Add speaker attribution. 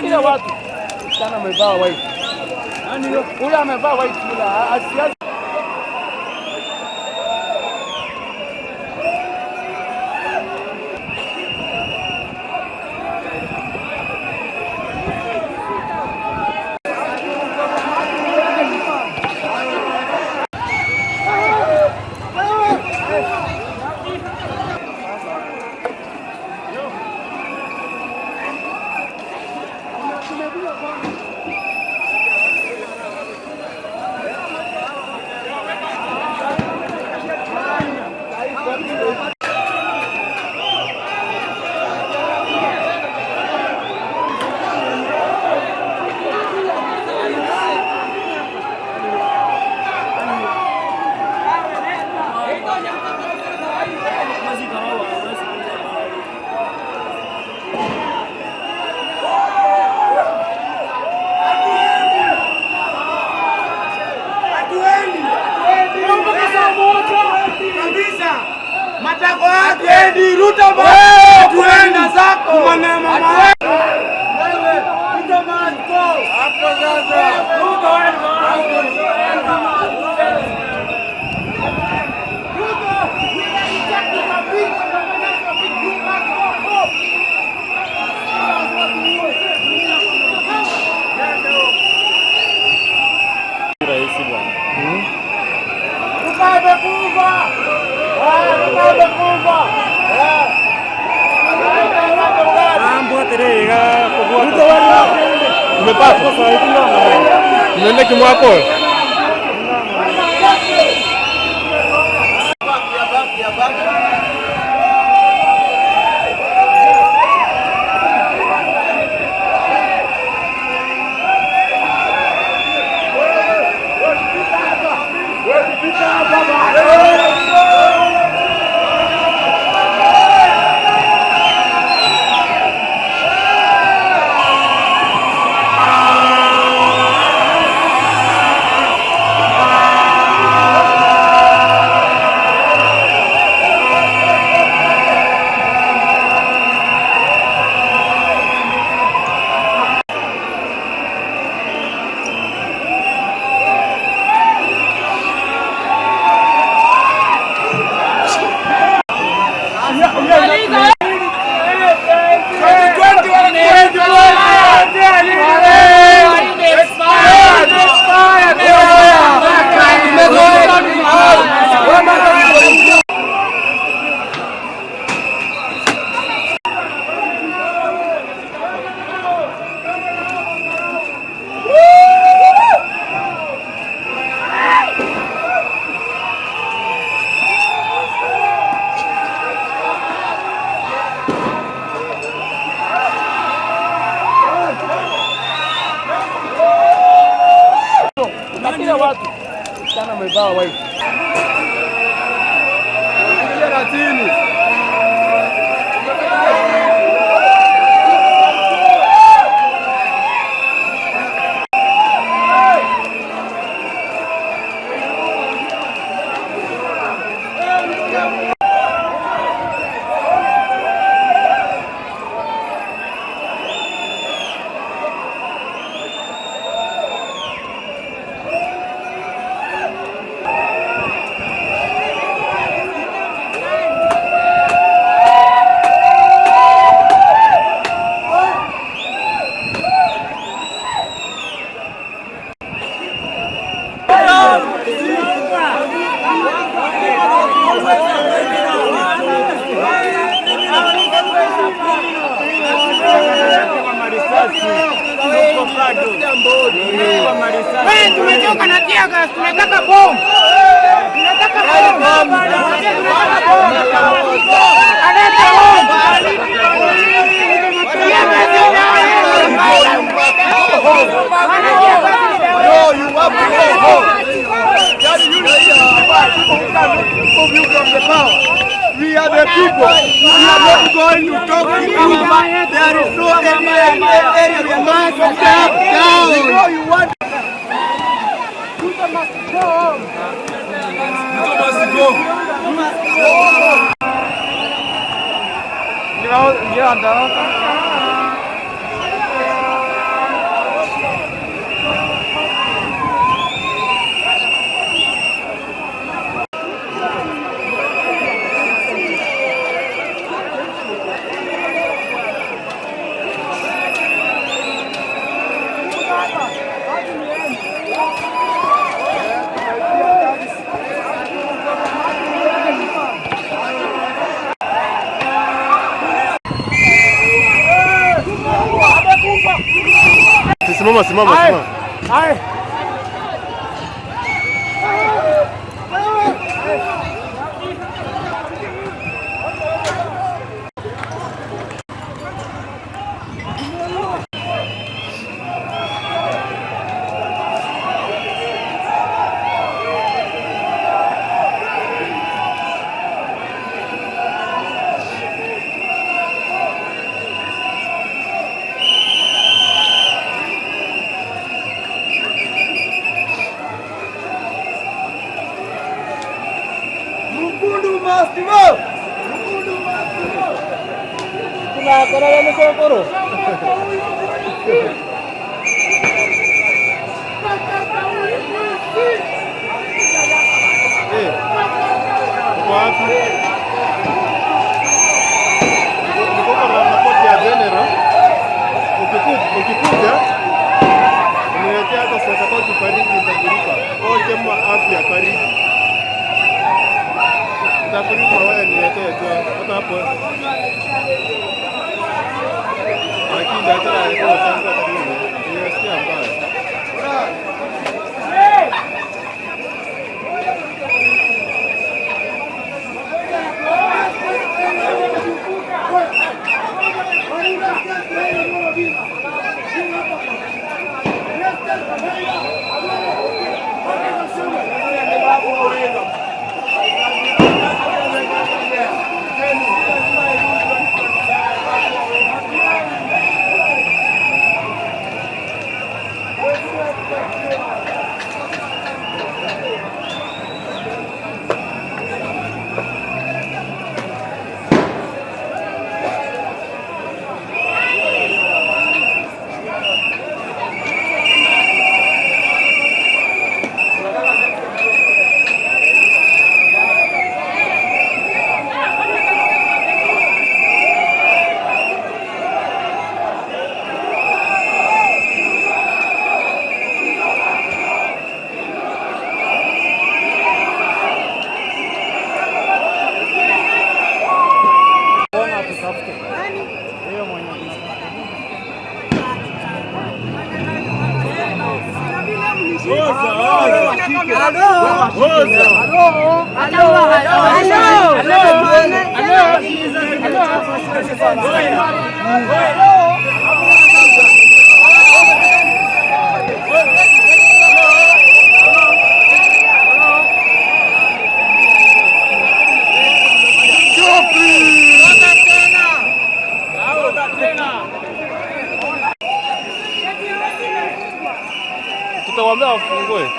Speaker 1: Kila watu sana amevaa white. Huyu amevaa white yule. Asiasi.
Speaker 2: Tuenda zako.
Speaker 3: Rahisi bwana. Umepata? Umeenda kimwako?
Speaker 1: Na kila watu sana amevaa white.
Speaker 2: Wewe tumechoka na tear gas, tunataka bomu. Tunataka bomu. Tunataka bomu. Aleta bomu. Tear gas ni dawa yetu. Maana tear gas ni dawa yetu.
Speaker 4: No, you have to go home. Daddy, you people who can remove you from the power. We are the people. We are not going to talk to you. There is no any area we are not going to step down. We know you want.
Speaker 1: Ruto must go home.
Speaker 4: Ruto must go.
Speaker 1: Ndio.
Speaker 3: Simama, simama, simama.
Speaker 1: Ai.
Speaker 4: Mukundu must go. Mukundu must go.
Speaker 3: Eh. Uko wapi? Niko kwa ripoti ya general. Ukikuja uniletea hata sasa kwa kifariji nitakulipa. Oke mwa afya fariji. Nitakulipa wewe niletee tu hata hapo. Lakini hata alikuwa tangu karibu. Nimesikia mbaya. Tutawaambia wafungue.